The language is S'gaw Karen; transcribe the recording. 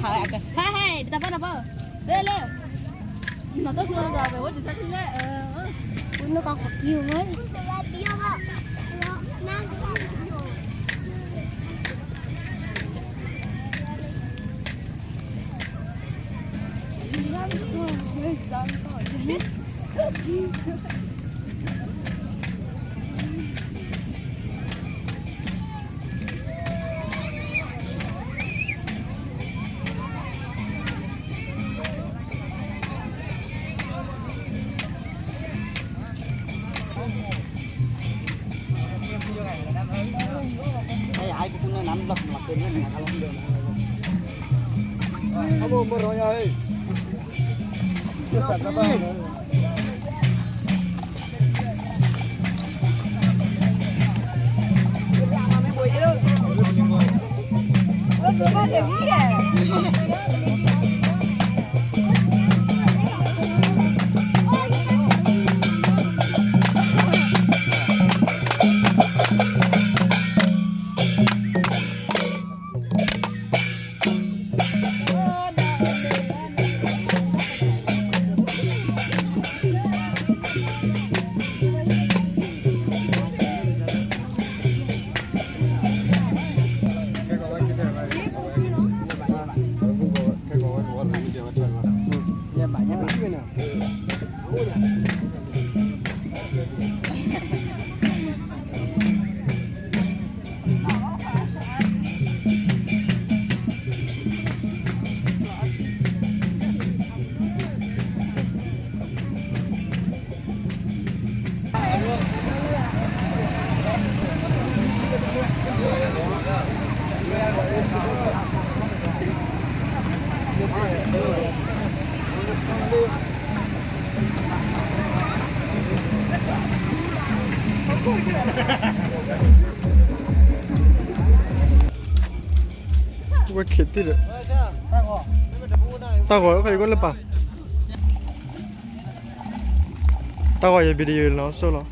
ဟဲ ဟဲ တၢ်ပၢၢ် တၢ်ပၢၢ် လၢ လၢ နီၢ်တကျိၤတဂၤ ဝဲဝဲတၢ်ချံလဲၣ် အၢ နကီၢ်ကီၢ်ကံၢ်ဝဲ ဝဲခ့တံၢ်ဒီး တၢ်ဂီၤ ခါယကလၢပာ် တၢ်ဂီၤယ video လီၤ ဆိၣ်လီၤ.